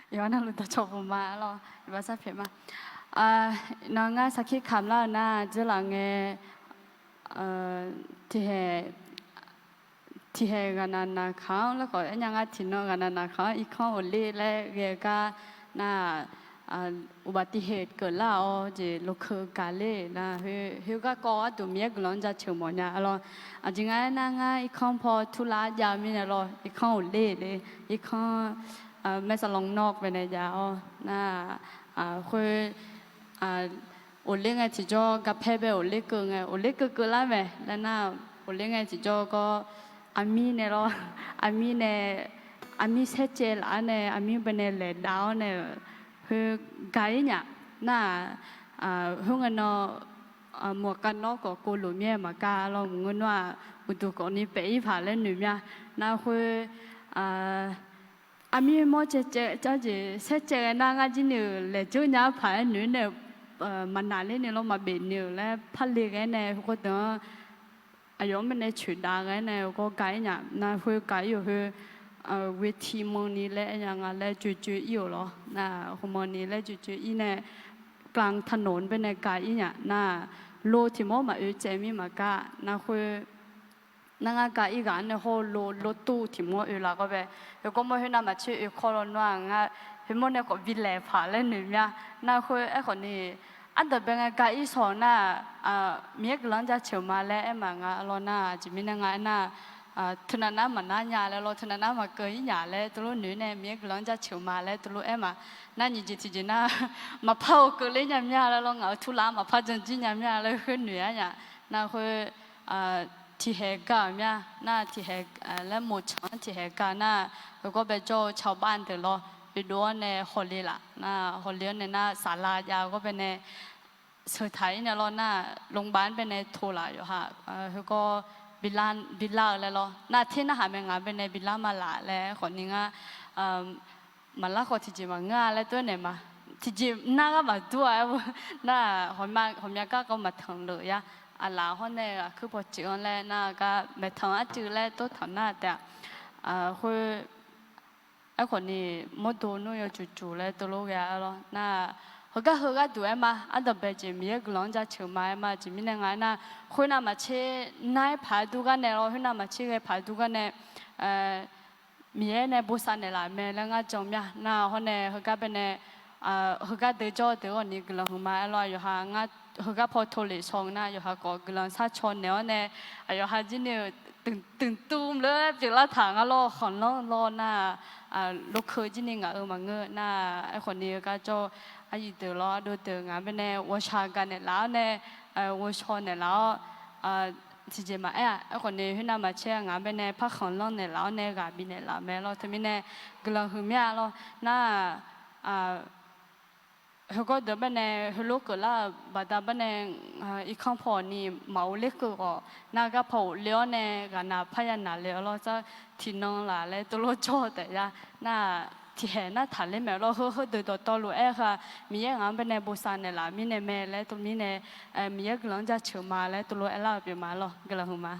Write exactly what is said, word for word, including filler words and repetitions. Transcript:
Yawqha navluf dawqcawq puq ma lawr, iqbax sar pyaeq ma. Nawr ngar sarkir kamq lar-eu nar, dzeurlaf ngae, tiqhaeq, tiqhaeq ghaqnaq naqkaq-anr laer khawf, aernya ngar tiqnan ghaqnaq naqkaq-anr irkanr ghofler laer ghae-eu gar nar-aq, uqbaf tiqhaeq keuvlar-awr jeq lokeu gaq ler nar, khoer garkawv gharduq Miqyaer guiqlanq-anr jaceuq mawfnya lawr. Aqjeq nga aernar, ngar irkanr paw turlar jav-eu mirnae lawr, irkanr ghofler le, irkanr แม่สลองนอก baenae jav-awr nar-aq, khoer ghofler ngae tiqjawr garpaer bae ghofler keuv ngae, ghofler keuv keuvlar mae laer nar, ghofler ngae tiqjawr gawr aqmir nae lawr, aqmir nae, aqmir saercaev laf-awr nae aqmir baenae laeqdav-awr nae, khoer gaq-ir nyaf nar-aq, khoerngae nan muiq-aq kav nawr khawf kov lof mir-aer maqkav lawr, maqngeur nawr-aq uqduq khawfni paef-ir paq laer noeq mya. Nar khoer aqmir mawr caevcaev car jeq saercaev ghae nar, ngar jir ni-euq laeqdzeur nya-aer paq-aer noeq-aer nae maqnaq ler ni lawr, maqbef ni-euq laer parle ghae-aer nae, khoerdeuq-anr aqyawf-anr baenae coeqdav ghae-aer nae gawr gaq-ir nyaf nar, khoer gaq-ir-euq khoer เวที manni laer aernya nga laer joejoe-ir-euq lawr nar, khoermanni laer joejoe-ir nae กลางถนน baenae gaq-ir nyaf nar, lo tiq mawr maqoe caev mir maqkav nar, khoer nar ngar gaq-ir ghaq-anr nae hawr-eu lo, lo tuv tiq mawr oe laf gawr bae, oe gawr mawr khoer navmaqtser oe kawr lawnmr-aq ngar, khoermawr nae khawf bi laeq paq laer noeq mya. Nar khoer aerkhawf ni, ardanqbae ngae gaq-ir sawq nar-aq, Miqyaer guiqlanq-anr jaceuq ma laer aer ma nga lawr nar, aqjeq mirnae nga aernar, teunav nar maqnar nya laer lawr, teunav nar maqkeuv-ir nya laer teulof noeq nae Miqyaer guiqlanq-anr jaceuq ma laer teulof aer ma. Nar nyiq jeq tiqjeq nar, maqpar-eu keuvler nya mya laer lawr, ngaq-euq turlaf maqpar janjir nya mya laer khoer noeq-ar nya. Nar khoer tiqhaeq ga-euq mya nar, tiqhaeq laer moqtsanq-anr tiqhaeq ga nar, heugawr bae jawr-eu cawba deuq lawr, oedov-awr nae hawle laf nar, hawle-awr nae nar saflar jav gawr bae nae sheuq taq-ir nae lawr nar, โรงพยาบาล bae nae to laf yawqha, heugawr bilar-eu laer lawr nar, ter narhaq mae ngaq bae nae bilar ma laf laer khawfni ngar, maqlar khawf tiqjeq maqngeur-a laer tov-aer naeq ma. Tiqjeq nar gar maqdur-a aer nar, ghawqmya gar kawv maqtanq lef ya. Aqlaf hawr nae aqkuir paw ceuq-anr laer nar gar maeqtanq arcuiv laer tov tanq nar taef-a. Khoer aerkhawf ni, mawrdo nmr yawjuq juq laer teulof ghae-a lawr nar, heugar heu gharduq aer ma, ardanqbae jeq Miqyaer guiqlanq-anr jaceuq ma aer ma. Aqjeq mirnae nga aernar, khoer navmaqtser nar-aer paq-aer dur gar nae lawr, khoer navmaqtser ghae paq-aer dur gar nae Miqyaer nae bosav naeqlaf mae laer ngar jan mya nar, hawr nae heugar bae nae, heugar deuq jawr-eu deuq-awq ni guiqlanq huiqma aer lawr, yawqha ngar heugar paw tov lef shaw nar, yawqha khawf guiqlanq sharcaw naeq-awr nae, aqyawf ha jir ni-euq dmqtuv mq laer pyeuflar taq ngar lawr, khanqlanr lawr nar, lokeu jir ni ngaq-euq maqngeur nar, aerkhawf ni heugar jawr-eu aqyuif deuq lawr ardov deuq ngaq bae nae ghawqshaq gaq naeqlaf-awr nae, ghawqshaq naeqlaf-awr tiqjeq maqaer-aq, aerkhawf ni khoer navmaqtser ngaq bae nae par khanqlanr naeqlaf-awr nae ghaq bifnaeq laf mae lawr. Teumirnae guiqlanq huiqmya lawr nar, heugawr deuq bae nae heulof keuvlar-euq baqda bae nae irkanr paw ni maqghofler keuv khawf nar, garpaw ghofle-awr nae ghaqnaq parya naqle-awr lawr, tiqnan laf laer teulof jawr-eu taef ya nar, tiqhaeq nar taqler mae lawr, heu heudeuq dawqtawvluf aer-eu ha, Miqyaer ngaq-anr bae nae bosav naeqlaf mirnae mae laer teumirnae, Miqyaer guiqlanq-anr jaceuq ma laer teulof aerlar-euq pyeuf ma lawr, guiqlanq huiqma.